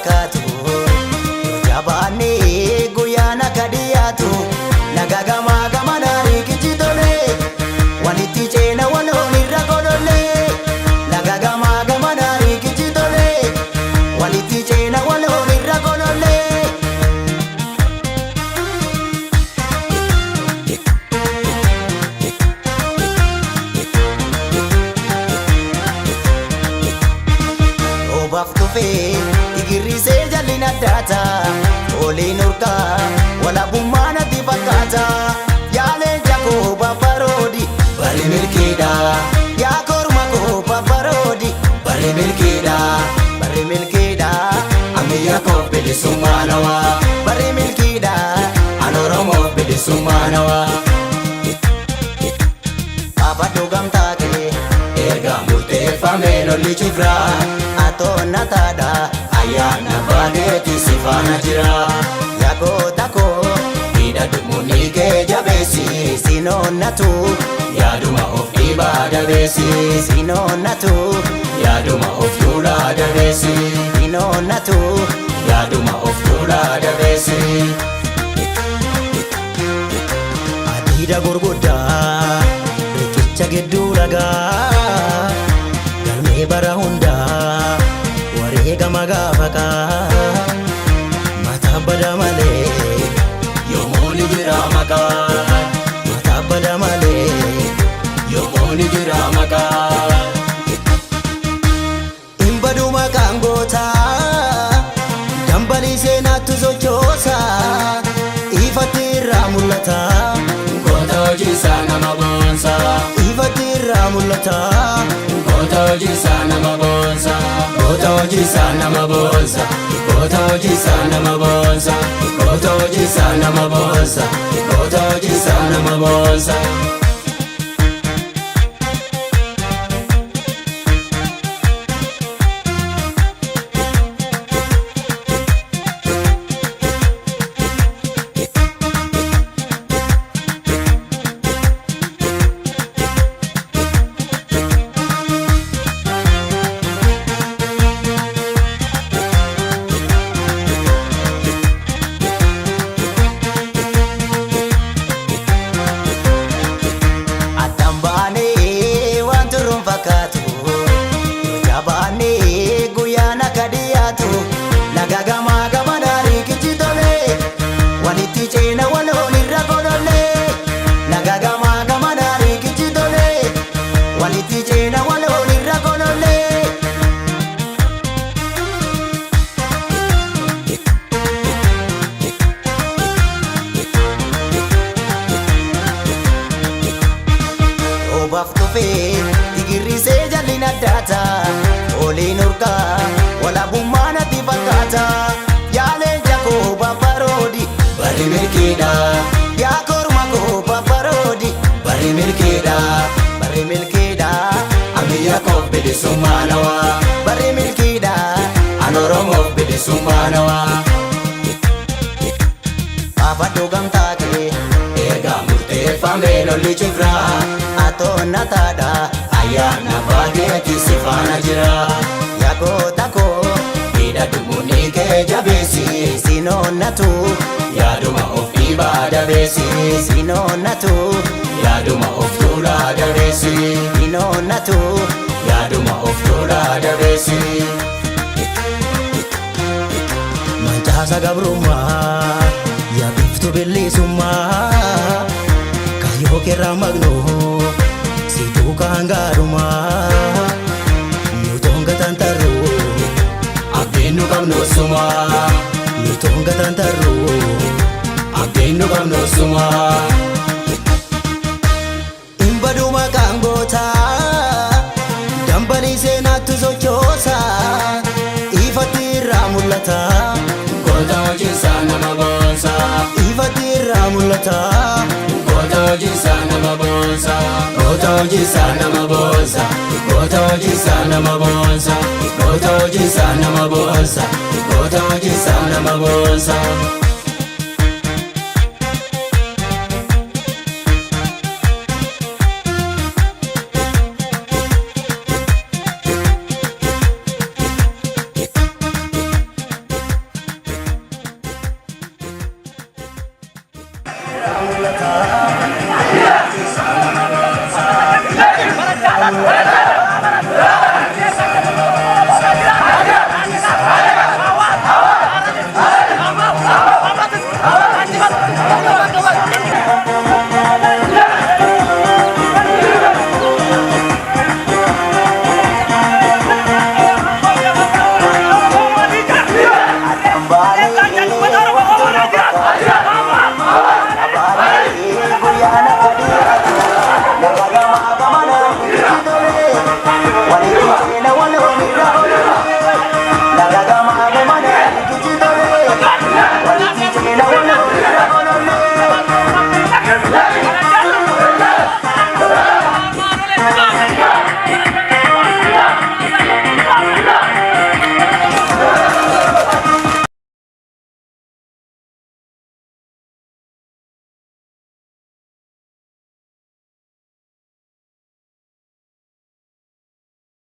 fakkaatu. Yoo jabaannee guyyaan akka dhiyaatu. Laga gamaa gamanaa riikichi tolee. Walitti ceena waloon irra golollee. Laga gamaa gamanaa riikichi tolee. Walitti ceena waloon irra golollee. Obaaf tufee igirrisee jalli naddaata. Oliin urgaa walaabummaa natti fakkaata. Yaaleen jakoo babbaroodi barri milkiidha. Yaa korma koo babbaroodi barri milkiidha. Barri milkiidha. Ammayyaa koof bilisummaa nawaa. Barri milkiidha. An Oromoof bilisummaa nawaa. Baafadhu gamtaa kee. Erga murteeffame lolli cufraa. Atoonna taadha. Ayyaana baateeti si faana jira. Yaa goota koo. Hidhadhu murni kee jabeessi. Sinoonnatu. Yaaduma of dhiibaa dabeessi. Sinoonnatu. Yaaduma of tuulaa dabeessi. Sinoonnatu. Yaaduma of tuulaa dabeessi. Adiida gurguddaa riqicha gidduu ragaa galmee bara hundaa wareegama gaafa qaa mataa bada malee Yoomuu ni jira maqaa. Mataa bada malee Yoomuu ni jira maqaa. Hin badu maqaan gootaa dambalii seenaattu sochoosa ifatti irraa mul'ata. Goota hojiisaa nama boonsa. Ifatti irraa mul'ata. Goota hojiisaa nama boonsa. Goota hojiisaa nama boonsa. Goota hojiisaa nama boonsa. Goota hojiisaa nama boonsa. Goota hojiisaa nama boonsa. Addaan baanee waan turruun fakkaatu. Yoo jabaannee guyyaan akka dhiyaatu. Laga gamaa gamanaa riikichi tolee. Walitti ceena waloon irra golollee. Laga gamaa gamanaa riikichi tolee. Walitti ceena waloon irra golollee. Obaaf tufee igirrisee jalli naddaata. Oliin urgaa walaabummaa natti fakkaata. Yaaleen jakoo babbaroodi Barri milkiidha. Yaa korma koo babbaroodi Barri milkiidha. Barri milkiidha. Ammayyaa koof bilisummaa nawaa. Barri milkiidha. An Oromoof bilisummaa nawaa. Baafadhu gamtaa kee. Erga murteeffame lolli cufraa. Atoonna taadha. Ayyaana baateeti si faana jira. Yaa goota koo. Hidhadhu murni kee jabeessi. Sinoonnatu. Yaaduma of dhiibaa dabeessi. Sinoonnatu. Yaaduma of tuulaa dabeessi. Sinoonnatu. Yaaduma of tuulaa dabeessi. Mancaasa gabrummaa yaa biiftuu bilisummaa kaayyoo keerraa maqnoo si duukaa hangaarumaa nutoon gatantarruu Abdiin nu qabnu sumaa. Nutoon gatantarruu Abdiin nu qabnu sumaa. Hin badu maqaan gootaa dambalii seenaattu sochoosa ifatti irraa mul'ata. Goota hojiisaa nama boonsa. Ifatti irraa mul'ata. Goota hojiisaa nama boonsa. Goota hojiisaa nama boonsa. Goota hojiisaa nama boonsa. Goota hojiisaa nama boonsa. Goota hojiisaa nama boonsa. Walitti ceena waloon irra olollee.